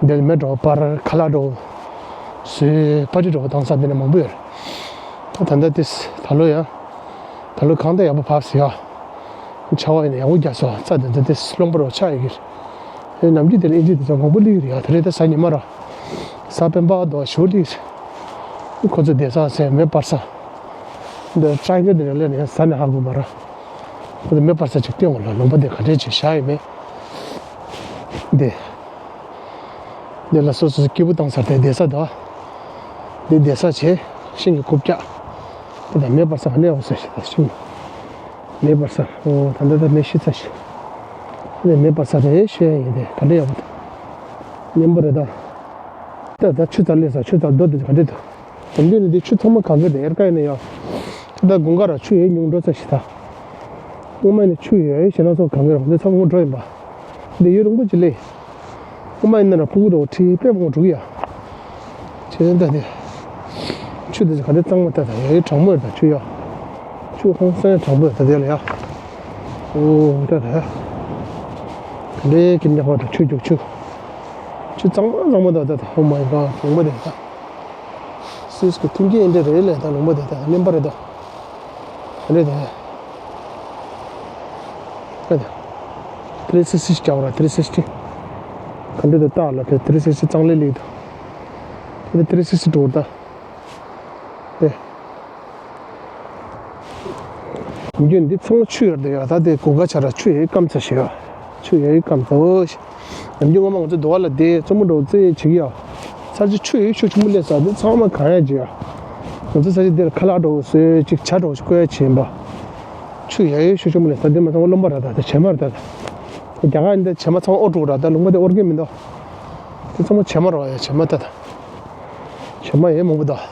འདིར་མེ་འགྲོ་བ་པར་ཁ་ལག་འགྲོ། སོས་པ་ཏི་འགྲོ་བ་བཏང་ས་འདི་ནས་མང་པོ་ཡོད་རེད། ད་ད་ལྟ་དེ་ད་ལོ་ཡ། ད་ལོ་གང་ལྟར་ཡག་པོ་བབས་ཟེར་ཡ། ཆར་པ་ཡིན་ན་ཡག་པོ་རྒྱག་སོང་། རྩྭ་འདི་ཚོ་དེ་སློང་པོ་རོ་ཆགས་ཡོད་ཀྱི་རེད། ནམ་རྒྱུན་དེར་ཨིན་ཇི་དེ་ཚོ་མང་པོ་སླེབས་ཀྱི་རེད་ཡ། དེ་རིང་ད་གཟའ་ཉི་མ་ར། གཟའ་སྤེན་པ་དོ་ཞོ་སླེབས་རེད། ཁོ་ཚོ་བསྡད་ས་ཟེར་མེ་འབར་ས། འདི་ཊ་རེ་ཀི་དེ་ར་སླེབས་ནས་གཟའ་ནས་ཧ་གོ་མ་ར། ཁོ་ཚོ་མེ་འབར་ས་ཅིག་སྟོན་དགོས་ལ། ལུང་པ་དེ་ག་འདྲས་ཅིག་བཞག་ཡོད་མེད། འདི། འདི་ལ་སོ་སོ་སོ་སྐྱིད་པོ་བཏང་ས་དེ་བསྡད་ས་དོ། འདི་བསྡད་ས་བྱས། ཤིང་གི་རྐུབ་བཀྱག་དེ་ད་མེ་འབར་ས་ག་ནས་འོང་ཟེར་ཞེ་ད་ཤིང་། མེ་འབར་ས། ཨོ་ད་ལྟ་ད་མེ་ཤི་ཚར་ཤི། དེ་མེ་འབར་ས་རེད་ཤེས་ཡིན་དེ་ག་འདྲ་ཡག་པོ་འདུག་སྙན་པོ་རེད་ད། ད་ད་ཆུ་ཚ་ལས་ས་ཆུ་ཚ་རྡོ་དེ་ག་འདྲ་འདུག་དེ་འདྲ་ནི་དེ་ཆུ་ཚང་མ་གང་གི་རེད་ཡར་ཀ་ཡིན་ན་ཡང་། ད་དགུན་ཁ་ར་ཆུ་ཡོད་ཉུང་འགྲོ་ཚ་ཤི་ད། སྔོན་མ་ནི་ཆུ་ཡོད་ཞེ་ན་ཚོ་གང་གི་རེད་འདི་ཚང་མ་འགྲོ་ཡིན་པ། འདི་ཡུན་རིང་པོ་ཅིག་སླེབས། སྔོན་མ་ཡིན་ན་ར་ཕྲུ་གུ་རོ་ཁྲི་དཔེ་མང་འགྲོ་གི་ཡ། བྱས་ཙང་ད་དེ། ཆུ་དེ་ཚོ་ག་འདྲ་གཙང་མ་ལྟ་ད་ཡ་ཡི་གྲང་མོ་ཡོད་ད་ཆུ་ཡ། ཆུ་ཧང་སང་གྲང་མོ་ཡོད་ད་དེ་ལ་ཡ། ཨོ་ད་ད། ག་འདྲའི་ཀྱི་འཇག་པ་ད་ཆུ་རྒྱུག་ཆུ། ཆུ་གཙང་མ་གཙང་མ་ད་ད་ད། Oh my God། གྲང་མོ་དེ་ད། སིས་ཀྱི་མཐུན་རྐྱེན་འདྲ་རེད་ལས་ད་ལུང་པ་དེ་ད་གླིང་པ་རེད་ད། རེད་དེ། རེད་དེ། ཐི་རི་སིག་སི་རྒྱག་ར་ཐི་རི་སིག་སི། ག་འདྲ་དུ་བཏགས་ལ་དེ་ཐི་རི་སིག་སི་གཙང་ལེ་ལེགས་དུ། དེ་ཐི་རི་སིག་སི་འགྲོ་ད། དེ། རྒྱུན་འདི་ཚང་མ་ཆུ་ཡོད་དེ་ཡ་ད་དེ་གོ་ག་ཆ་ར་ཆུ་ཡི་སྐམ་ཚ་ཞེས་ཡ། ཆུ་ཡི་སྐམ་ཚ་འོ་ཞེས། ནམ་རྒྱུན་སྔོན་མ་ང་ཚོ་རྡོ་བ་ལ་བསྡད་རྩེད་མོ་འགྲོ་རྩེད་བྱེད་ཀྱི་ཡ། ས་ཆ་ཆུ་ཡོད་ཤུགས་ཆེན་པོ་སླེབས་ས་འདི་ཚང་མ་གང་ཡ་བྱེད་ཡ། ང་ཚོ་ས་ཆ་འདིར་ཁ་ལག་འགྲོ་བཟོས་ཅིག་ཇ་འགྲོ་ཞིག་བསྐོལ་ཡ་བྱེད་ཡིན་པ། ཆུ་ཡོད་ཤུགས་ཆེན་པོ་སླེབས་ས་འདི་མ་ཚང་མ་རློན་པ་ར་ད་ད་བྱེ་མ་ར་ད་ད། རྒྱ་གར་འདི་བྱེ་མ་ཚང་མ་ཨོ་དྲུག་ར་ད་ལུང་པ་འདི་ཨོར་གེ་མི་འདུག་འདི་ཚང་མ་བྱེ་མ་ར་ཡ་བྱེ་མ་ད་ད། བྱེ་མ་ཡོད་མང་པོ་འདུག་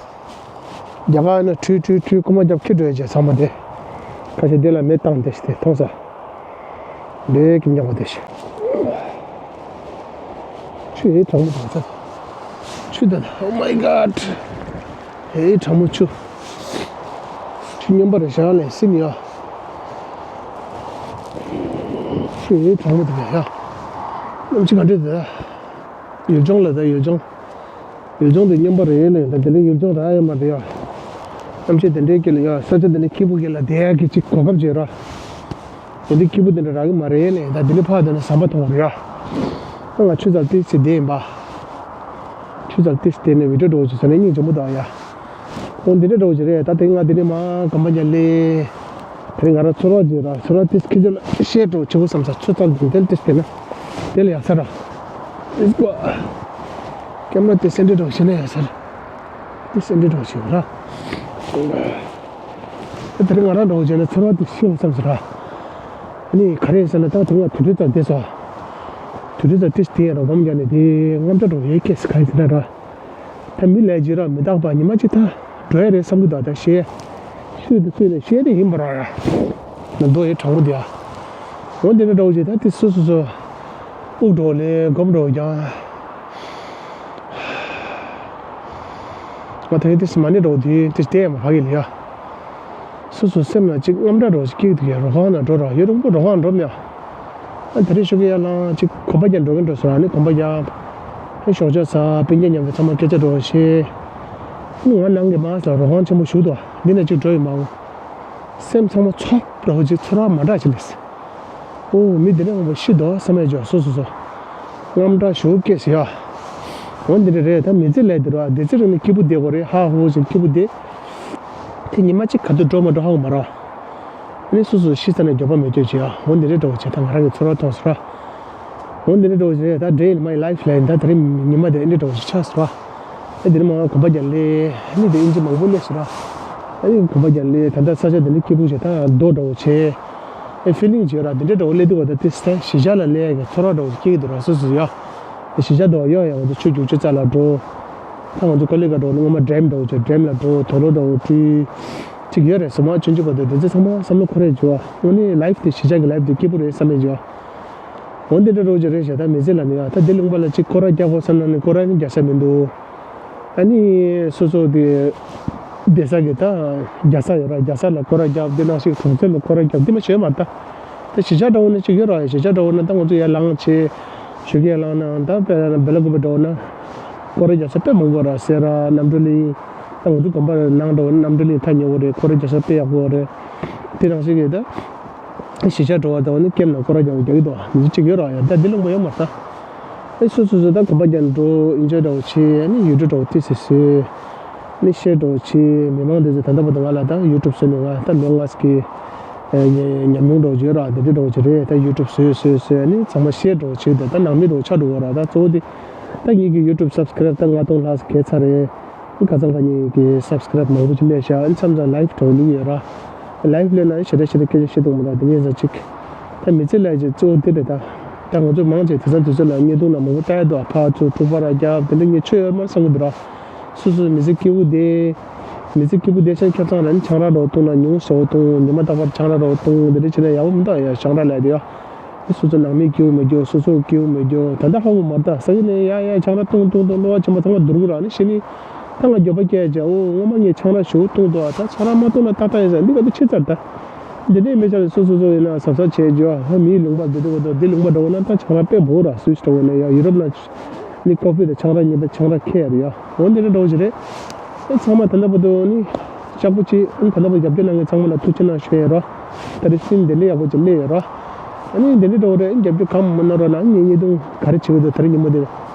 རྒྱ་གར་ནི་ཁྲུས་ཁྲུས་ཁྲུས་རྐུ་མ་རྒྱབ་ཁྱི་འགྲོ་ཡ་བྱས་ཚང་མ་དེ། ཁ་ཤས་དེ་ལ་མེ་བཏང་དེ་ཞིག་དེ་མཐོང་ས། འདྲེ་ཀྱི་མྱང་བ་དེ་ཞིག་ཆུ་ཡི་གྲང་མོ་དང་ས། ཆུ་དང་Oh my God། ཧེ་གྲང་མོ་ཆུ། ཆུ་སྙོམས་པ་རེ་བཞག་ལས་སྲིན་ཡ། ཆུ་ཡི་གྲང་མོ་དང་ཡ། གནམ་གཤིས་ག་འདྲ་དེ། ཡུལ་ལྗོངས་ལ་ད་ཡུལ་ལྗོངས། ཡུལ་ལྗོངས་དེ་སྙོམས་པ་རེད་ལས་ད་དེ་ལས་ཡུལ་ལྗོངས་རག་ཡོད་མ་རེད་ཡ། གནམ་གཤིས་དེ་འདྲའི་དཀྱིལ་ལ་ཡ་ས་ཆ་དེ་ནས་སྐྱིད་པོ་གི་ལ་བསྡད་ཡ་གི་ཅིག་གོ་སྐབས་བྱེད་ར། དེ་འདྲའི་སྐྱིད་པོ་དེ་འདྲ་རག་གི་མ་རེད་ལས་ད་དེ་ལས་ཕར་དེ་ནས་ཟམ་པ་མཐོང་རེད་ཡ། ང་ཆུ་ཚ་ཏིས་ཏིས་བསྡད་ཡིན་པ། ཆུ་ཚ་ཏིས་ཏིས་བསྡད་ནས་བི་ཌིའོ་འགྲོ་བྱེད་ས་ནས་སྙིང་རྗེ་མོ་འདུག་ཡ། འོ་འདི་འདྲ་འགྲོ་བྱེད་རེད་ད་དེ་ང་དེ་ནས་མ་གོམ་པ་རྒྱག་ལས། དེ་རིང་ང་རང་ཚོར་བ་ཅིག་ར་ཚོར་བ་དེ་སྐད་ཆ་ལ་བཤད་འགྲོ་བྱེད་དགོས་བསམ་ས་ཚོད་ཙམ་དེ་དེ་དེ་དེ་ན་དེ་ལ་ཡག་ས་ར། ཨིས་ཀོ། ཀེམ་ར་དེ་སེ་འདྲ་འགྲོ་བྱེད་ན་ཡག་ས་ར། དེ་སེ་འདྲ་འགྲོ་བྱེད་ར། དེ་རིང་ང་རང་འགྲོ་བྱེད་ན་ཚོར་བ་དེ་ཤེས་དགོས་བསམ་ས་ར། ཨ་ནི་ག་རེ་ཟེར་ན་ད་དེ་ང་དུས་ཚོད་ཙམ་བསྡད་སོ། དུས་ཚོད་ཙམ་དེ་དེ་རོ་བམ་རྒྱག་ནས་དེ་རྔམ་སྐྲག་འགྲོ་ཡོད་སྐད་ཟེར་ག་ཡིན་ཟེར་ན་ར། ད་མི་ལས་ཀྱི་ར་མི་རྟག་པ་ཉི་མ་གཅིག་ད་འགྲོ་ཡ་རེད་བསམ་གི་འདུག་ད་ཤེས། ཤུལ་དུ་ཚུད་ནས་ཤེས་དེ་ཡིན་པ་ར་ཡ། ན་རྡོ་ཡི་གྲང་མོ་དེ་ཡ། འོ་འདི་འདྲ་འདྲ་བོ་ཅིག་ད་དེ་སོ་སོ་སོ། དབུགས་འགྲོ་ལས་སྒོམ་འགྲོ་ཀྱང་། ང་ད་ཡིན་དེ་སི་མ་ནི་འགྲོ་དེ་དེ་དེ་ཡ་མ་ཧ་གི་ལ་ཡ། སོ་སོ་སེམས་ལ་ཅིག་རྔམ་སྐྲག་འགྲོ་ཞིག་སྐྱེ་གི་འདུག་ཡ། རོ་ཁང་ན་འགྲོ་ར་ཡོད་རུང་པོ་རོ་ཁང་འགྲོ་མེད་ཡ། ཨ་ད་རེས་ཤོག་གི་ཡ་ལང་ཅིག་གོམ་པ་རྒྱག་འགྲོ་གི་འགྲོ་ཟེར་ཨ་ནི་གོམ་པ་རྒྱག་ཨ་ཞོགས་ཇ་ཟ་སྤུན་ཀྱག་མཉམ་དུ་ཚང་མ་སྐད་ཆ་འགྲོ་བ་ཤེས། ཨ་ནི་ང་ནང་གི་མ་ཟ་རོ་ཁང་ཆེན་པོ་ཞུགས་འདུག་འདི་ན་ཅིག་འགྲོ་ཡི་མ་འོང་། སེམས་ཚང་མ་ཚོགས་འགྲོ་བ་ཅིག་ཚོར་བ་མ་འདྲ་ཅིག་ལས། ཨོ་མི་འདི་འདྲ་ངོ་མ་ཤི་འདུག་བསམ་ཡ་འཇོག་སོ་སོ་སོ། རྔམ་སྐྲག་ཞུགས་སྐད་ཟེར་ཡ། འོ་འདི་འདྲ་རེད་ད་མི་ཚེ་ལས་འདི་ར་འདི་ཚེ་རིང་ནས་སྐྱིད་པོ་བསྡད་དགོས་རེད་ཧ་ཧུ་ཞིག་སྐྱིད་པོ་བསྡད། དེ་ཉི་མ་གཅིག་ག་དུས་འགྲོ་མ་འགྲོ་ཧ་གོ་མ་རེད། ཨ་ནི་སོ་སོ་ཤི་ས་ནས་མགྱོགས་པ་མེད་སྐྱོ་བྱེད་ཡ། འོ་འདི་འདྲའི་འགྲོ་བྱེད་ད་ང་རང་གི་ཚོར་བ་མཐོང་སོང་ར། འོ་འདི་འདྲའི་འགྲོ་བྱེད་ད་འདྲེ་ཡིན་མ་ཡིན་ལའིཕ་ལ་ཡིན་ད་དེ་རིང་ཉི་མ་དེ་འདྲའི་འགྲོ་བྱེད་ཆགས་སོང་ར། ཨ་འདི་རིང་མ་གོམ་པ་རྒྱག་ལས་ཨ་ནི་དེ་ཨིན་ཇི་མང་པོ་སླེབས་སོང་ར། ཨ་ནི་གོམ་པ་རྒྱག་ལས་ད་ལྟ་ས་ཆ་དེ་འདྲ་སྐྱིད་པོ་བྱེད་ད་རྡོ་འགྲོ་བྱེད། ཨེ་ཕི་ལིང་བྱེད་ར་དེ་འདྲའི་འགྲོ་སླེབས་འདུག་བ་ད་དེ་སྟེ་གཞིས་ཆགས་ལ་སླེབས་ཡ་གི་ཚོར་བ་འགྲོ་སྐྱེ་གི་འདུག་ར་སོ་སོ་ཡ། གཞིས་ཆགས་དུ་ཡོད་ཡ་ང་ཚོ་ཆུ་རྒྱུག་ཆུ་རྩ་ལ་འགྲོ། ད་ང་ཚོ་ཀོ་ལི་ག་འགྲོ་ནི་ངོ་མ་ཌེམ་འགྲོ་བྱེད་ཌེམ་ལ་འགྲོ་དོ་ལོ་འགྲོ་བྲུ། ཅིག་ཡོད་རེད་སོ་མ་ཆུང་ཆུང་བ་དེ་དེ་ཚོ་ཚང་མ་བསམ་བློ་འཁོར་རེ་བྱོས་ཨ་ནི་ལའིཕ་དེ་གཞིས་ཆགས་ཀྱི་ལའིཕ་དེ་སྐྱིད་པོ་རེད་བསམ་ཡས་བྱོས་ཨ། འོ་འདི་འདྲ་འགྲོ་བྱེད་རེད་ཞེ་ད་མི་ཚེ་ལ་ནི་ཨ་ད་འདི་ལུང་པ་ལ་ཅིག་སྐོར་ར་རྒྱག་དགོས་བསམ་ན་ནི་སྐོར་ར་ནི་རྒྱག་ས་མི་འདུག་ཨ་ནི་སོ་སོ་དེ་བསྡད་ས་གི་ད་རྒྱག་ས་ཡོད་ར་རྒྱག་ས་ལ་སྐོར་ར་རྒྱག་འདི་ནང་བཞིན་གྲོང་གསེབ་ལ་སྐོར་ར་རྒྱག་འདི་མ་བྱོས་མ་ད། ད་གཞིས་ཆགས་འདྲ་བོ་ན་ཅིག་ཡོད་ར་ཡ་གཞིས་ཆགས་འདྲ་བོ་ན་ད་ང་ཚོ་ཡར་ལངས་བྱས་ཞོགས་ཀས་ལངས་ན་ད་དཔེར་ན་སྦེ་ལ་ཀུ་པེ་འདྲ་བོ་ན་སྐོར་ར་རྒྱག་ས་དཔེ་མང་པོ་ར་སེ་ར་རྣམ་གྲོལ་གླིང་ད་ང་ཚོ་དགོན་པ་ར་ནང་འདྲ་བོ་ན་རྣམ་གྲོལ་གླིང་ཐག་ཉེ་བོ་རེད་སྐོར་ར་རྒྱག་ས་དཔེ་ཡག་པོ་རེད། དེ་རང་བཞིན་གྱིས་ད་གཞིས་ཆགས་འདྲ་བོ་ད་བོ་ནི་ཀེམ་ནང་སྐོར་ར་རྒྱག་རྒྱག་གི་འདུག་མི་ཚེ་ཅིག་ཡོད་ར་ཡ་ད་འདི་ལུང་པ་ཡོད་མ་ད། ཨེ་སོ་སོ་སོ་ད་གོམ་པ་རྒྱག་འགྲོ་ཨིན་ཇོའི་འདྲ་བོ་བྱེད། ཨ་ནི་ཡུ་ཊུབ་འདྲ་བོ་ཏི་སི་སི་ནི་ཤེར་འདྲ་བོ་བྱེད། མི་མང་དེ་ཚོ་ད་ལྟ་བར་དུ་ང་ལ་ད་ཡུ་ཊུབ་བཟོས་ནས་ང་ད་ལོ་ལྔ་ཙམ་གྱི་ཉམས་མྱོང་འདྲ་བོ་ཡོད་ར། དེ་འདྲ་འདྲ་བོ་ཅིག་རེད། ད་ཡུ་ཊུབ་བཟོས་བཟོས་བཟོས་ཨ་ནི་ཚང་མ་ཤེར་འདྲ་བོ་བྱེད། དེ་ད་ནང་མི་འདྲ་བོ་ཆགས་འགྲོ་གི་ར། ད་གཙོ་བོ་དེ་ད་ངེད་ཀྱི་ཡུ་ཊུབ་སབ་སི་ཀ་རེབ་ད་ལྔ་སྟོང་ལྷག་ཙམ་བརྒལ་ཚར་རེད། ཁ་སང་ཁ་ཉིན་གྱི་སབ་སི་ཀ་རེབ་མང་པོ་ཅིག་སླེབས་ཤག་ཨ་ནི་མཚམས་མཚམས་ལའེབ་འདྲ་བོ་བླུགས་ཡོད་ར། ལའེབ་ལས་ན་ཞེ་དྲག་ཞེ་དྲག་སྐད་ཆ་བཤད་ཐུབ་མི་འདུག་དེ་ངས་ཟ་ཅིག་ད་མི་ཚེ་ལས་ཀྱི་གཙོ་བོ་དེ་རེད། ད་ད་ང་ཚོ་མང་ཆེ་དེང་སང་དུས་ཚོད་ལ་བརྙན་ཐུང་ན་མང་པོ་ལྟ་ཡ་འདུག་ཨ་ཕར་ཚུར་འཁྲུག་པ་ར་རྒྱབ་དེ་འདྲ་ངས་ཆོ་ཡོད་མ་བསམ་གི་འདུག་ར། སོ་སོ་མི་ཚེ་སྐྱིད་པོ་བསྡད། མི་ཚེ་སྐྱིད་པོ་བསྡད་ཤག་ཁྱབ་ཚང་ར་ནི་ཆང་རག་འདྲ་བོ་བཏུང་ན་ཉུང་ཟོག་བཏུང་། ཉི་མ་རྟག་པར་ཆང་རག་འདྲ་བོ་བཏུང་དེ་འདྲ་བྱས་ན་ཡག་པོ་མི་འདུག་ཡ། ཆང་རག་ལས་དེ་ཡ། སོ་སོ་ནང་མི་སྐྱིད་པོ་མི་སྐྱིད་པོ་སོ་སོ་སྐྱིད་པོ་མི་སྐྱིད་པོ་ད་ལྟ་ཧ་གོ་མ་རེད། ད་ས་གི་ནས་ཡ་ཡ་ཆང་རག་བཏུང་བཏུང་བཏུང་གློ་བ་ཆེན་པོ་ཚང་མ་སྡུག་རུ་ར་ནི་ཤི་ནི། ད་ང་མགྱོགས་པ་སྐྱེལ་བྱ། འོ་སྔོན་མ་ངས་ཆང་རག་ཞེ་པོ་བཏུང་འདུག་ཨ། ད་ཆང་རག་མ་བཏུང་ན་ཏག་ཏག་ཡིན་ས། འདི་ག་དུས་ཕྱི་ཚར་ད། འདི་འདྲའི་མི་ཆ་ལ་སོ་སོ་སོ་ཡིན་ན་གཟབ་གཟབ་བྱས་རྒྱུ་ཨ། མིའི་ལུང་པ་འདི་འདྲ་བོ་འདུག་འདི་ལུང་པ་འདྲ་བོ་ན་ད་ཆང་རག་དཔེ་འབོར་ར། སུད་སི་འདྲ་བོ་ན་ཡ། ཡུ་རོབ་ན་ནི་ཀོ་ཕི་དང་ཆང་རག་གཉིས་ད་ཆང་རག་ཁེ་ཡ་རེད་ཡ། འོ་འདི་འདྲ་འདྲ་བོ་ཞིག་རེད། ཨེ་ཚང་མ་ད་ལྟ་བར་དུ་ནི་ལྕགས་པོ་ཅིག་ཨ་ནི་ད་ལྟ་བར་རྒྱབ་སྐྱོར་གནང་མཁན་ཚང་མ་ལ་ཐུགས་རྗེ་གནང་ཞུ་ཡ་རོ། ད་རེས་སིན་འདི་འདྲ་ཡག་པོ་ཅིག་སླེབས་ཡོད་ར། ཨ་ནི་འདི་འདྲ་འདྲ་བོ་རེད། རྒྱབ་སྐྱོར་གང་མང་མང་གནང་རོགས་གནང་། ངས་བརྙན་ཐུང་ག་རེ་བྱེད་ཀྱི་འདུག་ད་རེས་ཉིན་མོ་འདིར་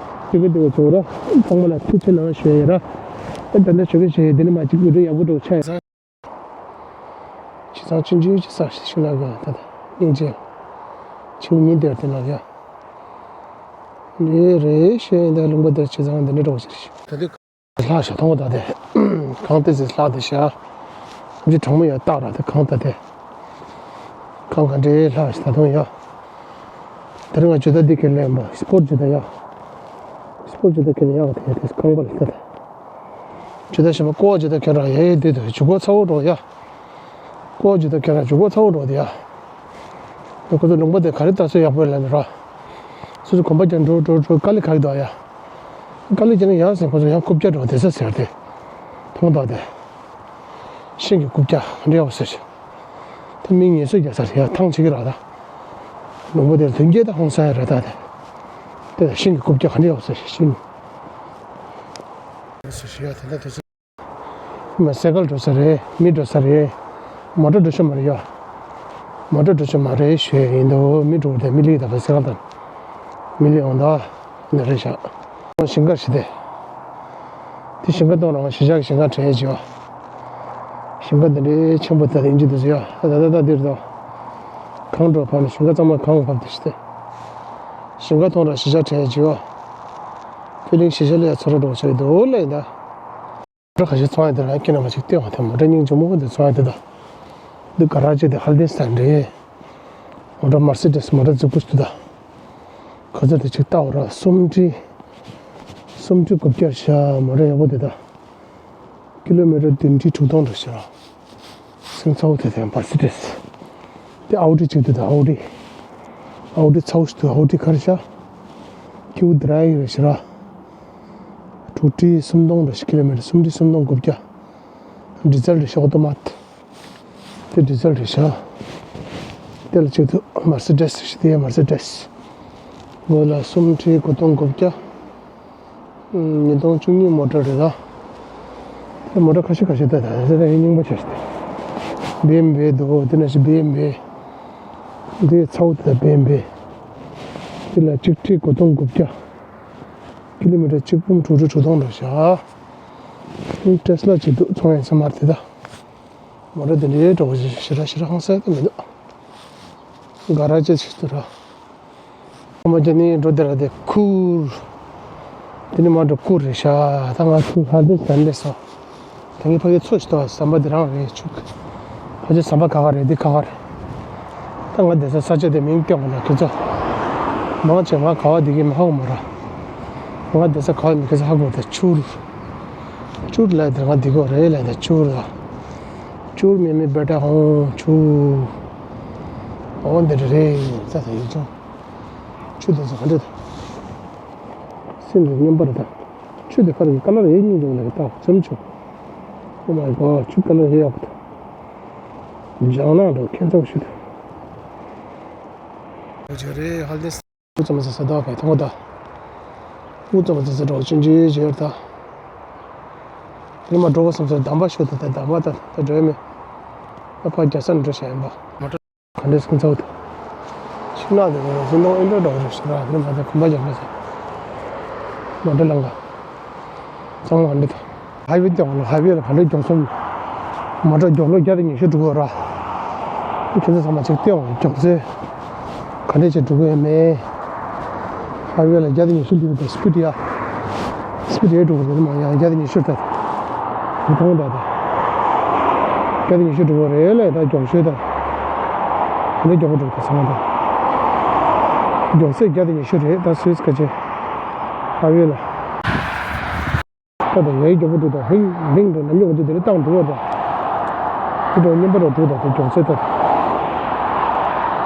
བྱེད་ཀྱི་འདུག་ཚོགས་ར། ཨ་ནི་ཚང་མ་ལ་ཐུགས་རྗེ་གནང་ཞུ་ཡ་ར། ཨ་ད་ལྟ་ཞོགས་ཀས་བྱས་འདི་ནི་མ་གཅིག་བི་ཌིའོ་ཡག་པོ་འདྲ་བོ་ཆགས་ཡོད། བྱས་ཙང་ཆུང་ཆུང་ཅིག་ས་ཞིག་ལ་ག་ད་ད་སྙིང་རྗེ། ཆེའུ་ཉིན་དེར་དེ་ལ་ཡ། འདི་རེད་ཤེས་འདི་ལུང་པ་དེར་བྱས་ཙང་འདི་འདྲ་འདྲ་བོ་ཞིག་རེད། ད་དུས་ལྷག་ཤ་མཐོང་བ་ད་དེ། གངས་ཏི་སེ་ལྷག་དེ་ཤ། ཨམ་ཅི་གྲང་མོ་ཡ་སྟག་ར་དེ་གངས་ད་དེ། གངས་ག་འདྲའི་ལྷག་ཤ་ད་མཐོང་ཡ། དེ་རིང་ང་ཇུ་ད་འདི་ཁེ་ལེན་པ་སི་པོར་ཇུ་ད་ཡ། སི་པོར་ཇུ་ད་ཁེ་ལེན་ཡག་དེ་དེ་གངས་པ་ལ་ད་དེ། ཇུ་ད་ཞིམ་པ་ཀོ་ཇུ་ད་ཁེ་ར་ཡ་ཡ་དེ་དུ་ཇུ་གོ་ཚ་བོ་འགྲོ་ཡ། ཀོ་ཇུ་ད་ཁེ་ར་ཇུ་གོ་ཚ་བོ་འགྲོ་དེ་ཡ། ཁོ་ཚོ་ལུང་པ་དེ་ག་རེ་ལྟ་ཚོད་ཡག་པོ་ལ་ནི་ར། སོ་སོ་གོམ་པ་རྒྱག་འགྲོ་འགྲོ་འགྲོ་དཀའ་ལས་ཁག་གི་འདུག་ཡ། དཀའ་ལས་བརྒྱབ་ན་ཡང་ཟེར་ཁོ་ཚོ་ཡང་རྐུབ་བཀྱག་འགྲོ་བསྡད་ས་ཟེར་ཏེ། མཐོང་དང་དེ། ཤིང་གི་རྐུབ་བཀྱག་འདྲ་བོ་ཟེར་ཞིང་། དེ་མི་ངལ་གསོ་རྒྱག་ས་རེད་ཡ། ཐང་ཆད་ཀྱི་རེད་ད། ལུང་པ་དེར་དོན་རྐྱེན་ད་ཧོང་ས་ཡ་རེད་ད་དེ། དེ་ཤིང་གི་རྐུབ་བཀྱག་འདྲ་བོ་ཟེར་ཞིང་། ཟེར་ཞིང་ཡ་དེ་འདྲ་དེ་ཚོ། མ་སེ་ཀལ་འགྲོ་ས་རེད། མི་འགྲོ་ས་རེད། མོ་ཊ་འགྲོ་ཤ་མ་རེད་ཡ། མོ་ཊ་འགྲོ་ཤ་མ་རེད་ཞུ་ཡ་ཡིན་འདུག་མི་འགྲོ་དེ་མི་ལིག་ད་བ་སེ་ཀལ་དང་། མི་ལིག་འོང་ད། འདི་རེད་ཤག་ཞིང་ཁ་ཞིག་དེ། དེ་ཞིང་ཁ་གཏོང་རང་གཞིས་ཆགས་ཀྱི་ཞིང་ཁ་བྲལ་བྱེད་བ། ཞིང་ཁ་འདི་འདྲའི་ཆེན་པོ་དེ་ཡིན་གྱི་འདུག་ཟེར་ཡ། ད་ད་ད་འདིར་དོ། གངས་འགྲོ་བར་ནས་ཞིང་ཁ་གཙང་མ་གངས་བབས་དེ་ཞིག་སྟེ། ཞིང་ཁ་གཏོང་རང་གཞིས་ཆགས་བྲལ་བྱེད་བ། ཁྱོད་གླིང་གཞིས་ཆགས་ལ་ཡ་ཚོ་ར་འགྲོ་བྱེད་འདུག་ལ་ཡིན་ད། མོ་ཊ་ཁ་ཤས་ཚོང་ཡ་དེ་རང་ཁྱེད་རྣམ་པ་ཅིག་བལྟས་བ་དེ་མོ་ཊ་སྙིང་རྗེ་མོ་དེ་ཚོང་ཡ་དེ་ད། འདི་ག་ར་ཅིག་དེ་ཧལ་ཏིན་སི་དང་འདྲེས། མོ་ཊ་མར་སི་ཌི་སི་མོ་ཊ་རྫིག་པོ་ཞིག་འདུག་ད། ག་ཚོད་དེ་ཅིག་ལྟ་བ་ར་སུམ་ཁྲི། སུམ་ཁྲི་དགུ་བརྒྱ་ཤ་མོ་ཊ་ཡག་པོ་དེ་ད། ཀི་ལོ་མི་ཊར་བདུན་ཁྲི་དྲུག་སྟོང་འགྲོ་ཤག་སིང་ཚའོ་དེ་དེ་མར་སི་ཌི་སི། དེ་ཨའུ་ཌི་ཅིག་འདུག་ད་ཨའུ་ཌི། ཨའུ་ཌི་ཚའོ་ཞིག་འདུག་ཨའུ་ཌི་ག་རེ་ཤག་ཁྱེའུ་དེ་ར་ཡིན་རེད་ཤག་ར། དྲུག་ཁྲི་སུམ་སྟོང་འགྲོ་ཤག་ཀི་ལོ་མི་ཊར་སུམ་ཁྲི་སུམ་སྟོང་དགུ་བརྒྱ། ཌི་ཛལ་རེད་ཤག་ཨོ་ཏོ་མ་ཊི། དེ་ཌི་ཛལ་རེད་ཤག་དེ་ལ་ཅིག་འདུག་མར་སི་ཌི་སི་ཞིག་དེ་མར་སི་ཌི་སི། སྒོ་ལ་སུམ་ཁྲི་དགུ་སྟོང་དགུ་བརྒྱ། ཉིས་སྟོང་བཅུ་གཉིས་མོ་ཊ་རེད་ད། དེ་མོ་ཊ་ཁ་ཤས་ཁ་ཤས་ད་ད་ད་ད་རྙིང་པ་ཆགས་ཤག་སྟེ། བི་ཨེམ་ཝེ་འདུག་དེ་ནང་བཞིན་བི་ཨེམ་ཝེ། འདི་ཚའོ་དེ་བི་ཨེམ་ཝེ། དེ་ལ་གཅིག་ཁྲི་དགུ་སྟོང་དགུ་བརྒྱ། ཀི་ལོ་མི་ཊར་གཅིག་འབུམ་དྲུག་ཁྲི་དྲུག་སྟོང་འགྲོ་ཤག་ཊེ་སི་ལ་ཅིག་འདུག་ཚོང་ཡ་ས་མར་དེ་ད། མོ་ཊ་དེ་འདྲའི་འགྲོ་བ་ཞེ་དྲག་ཞེ་དྲག་ཧང་སང་དེ་མི་འདུག་ག་ར་ཅེ་ཞིག་ཏུ་ར། ཨ་མ་ཅག་ནི་འགྲོ་དེ་ར་དེ་ཁུར། དེ་ནི་མ་འགྲོ་ཁུར་རེད་ཤག་ད་ང་ཁུར་ཧར་དེ་ཟན་ལས་སོ། ད་ངའི་ཕ་གི་ཚོ་ཞིག་ཏུ་ཟམ་པ་དེ་རང་རེད་ཆུག་ཕ་གི་ཟམ་པ་ག་ག་རེད་འདི་ག་ག་རེད། ད་ང་བསྡད་ས་ས་ཆ་དེ་མིང་སྟོན་དགོས་ན་ཁྱོད་ཚོ། མང་ཆེ་ང་ག་བ་འདི་གི་མི་ཧ་གོ་མ་ར། ང་བསྡད་ས་ག་བ་མི་ཁྱོད་ཚོ་ཧ་གོ་དེ་ཆུར། ཅུར་ལ་དེར་ང་འདི་གོ་རེད་ལ་དེ་ཅུར་ལ། ཅུར་མེ་མེ་བེ་ཏྲ་ཧོང་ཆུ། འོ་འདི་རེད་རེད་ས་དེ་ཡིན་ཅུང་། ཆུ་དེ་ཚོ་ག་འདྲ་དེ། སེམས་དེ་སྙོམས་པར་དང་། ཆུ་དེ་ཁར་གི་ཀ་ལར་ཡེ་སྙིང་རྗེ་ལ་གི་ཏག་ཙམ་ཆུ། Oh my God ཆུ་ཀ་ལར་ཡེ་ཡག་པོ་དང་། ལྗང་ནག་འདྲ་ཁྱད་མཚར་ཞིག་འདུག་འོ་ཅག་རེད་ཧ་ལས། ཨུ་ཙམ་ཟེར་ས་ད་ག་ཐོང་གོ་ད། ཨུ་ཙམ་ཟེར་ས་འགྲོ་ཆུན་ཆུན་བྱེད་ད། དེ་མ་འགྲོ་བ་བསམ་ས་དམ་པ་ཤོད་ད་ད་དམ་པ་ད་ད་འགྲོ་ཡ་མེད། ད་ཕ་རྒྱ་ས་ནས་འགྲོ་བྱ་ཡིན་པ། མ་འགྲོ་ག་འདྲས་སྐུ་ཚ་བོ་ད། ཤིང་ནགས་དེ་ནས་ཤིང་ནགས་ཨེ་འགྲོ་འགྲོ་རེད་ཤི་ར་དེ་མ་ད་གོམ་པ་རྒྱག་མ་ཟེར། མོ་ཊ་ལང་ག་ཚང་མ་འདི་དང་། ཧའི་ཝེ་སྟེང་ལ་ཧའི་ཝེ་ལ་ག་འདྲ་མགྱོགས་སོང་། མོ་ཊ་མགྱོགས་ལོ་བརྒྱ་དང་ཉི་ཤུ་འགྲོ་གི་ར། ཁྱེད་ཚོ་ཚང་མ་ཅིག་སྟེང་མགྱོགས་ཚད་ག་འདྲ་ཅིག་འགྲོ་གི་ཡོད་མེད། ཧའི་ཝེ་ལ་བརྒྱ་དང་ཉི་ཤུ་འགྲོ་གི་འདུག་སི་པི་ཌི་ཡ། སི་པི་ཌི་ཡ་འགྲོ་གི་རེད་མ་ཡ་བརྒྱ་དང་ཉི་ཤུ་ད། འདི་མཐོང་ད་ད། བརྒྱ་དང་ཉི་ཤུ་འགྲོ་གི་རེད་ལ་ད་མགྱོགས་ཤོས་ད། ག་འདྲ་མགྱོགས་པོ་འགྲོ་གི་ད་ཚང་མ་ད། མགྱོགས་ཚད་བརྒྱ་དང་ཉི་ཤུ་རེད་ད་སུད་སི་ཁ་ཆེ། ཧའི་ཝེ་ལ། ད་ད་ཡའི་མགྱོགས་པོ་འགྲོ་ད་རིང་རིང་འགྲོ་ནམ་རྒྱུན་དེ་ལས་བཏང་འགྲོ་བ་ད། དེ་འགྲོ་མཉམ་པ་ར་འགྲོ་ད་དེ་མགྱོགས་ཚད་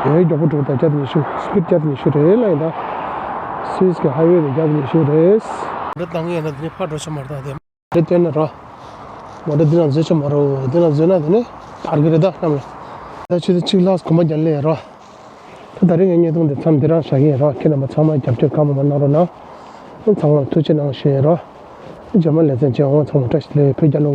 ད། ཡའི་མགྱོགས་པོ་འགྲོ་ད་བརྒྱ་དང་ཉི་ཤུ་སི་པི་ཌི་བརྒྱ་དང་ཉི་ཤུ་རེད་ལ་ཡིན་ད། སུད་སི་གི་ཧའི་ཝེ་རེད་བརྒྱ་དང་ཉི་ཤུ་རེད། མོ་ཊ་བཏང་ཡས་ན་དེ་ནས་ཕར་འགྲོ་ཆ་མ་རེད་ད་དེ། རེད་སྟོན་ན་ར། མོ་ཊ་འདི་ནང་འཛུལ་ཆ་མ་རེད་འདི་ནང་འཛུལ་ན་དེ་ནས་དར་གི་རེད་ད་གནམ་ལ། ད་ཆུ་ཚོད་གཅིག་ལྷག་གོམ་པ་རྒྱག་ལེ་ར། ད་ད་རིང་ངའི་བརྙན་ཐུང་འདི་མཚམས་འདི་རང་བཞག་གི་ཡིན་རོགས། ཁྱེད་རྣམ་པ་ཚང་མ་རྒྱབ་སྐྱོར་གང་མང་མང་གནང་རོགས་གནང་། ཚང་མར་ཐུགས་རྗེ་གནང་ཞུ་ཡིན་རོགས། རྗེས་མ་ལེ་ཚན་མཇལ་འོང་། ཚང་མ་བཀྲ་ཤིས་བདེ་ལེགས། བོད་རྒྱལ་ལོ།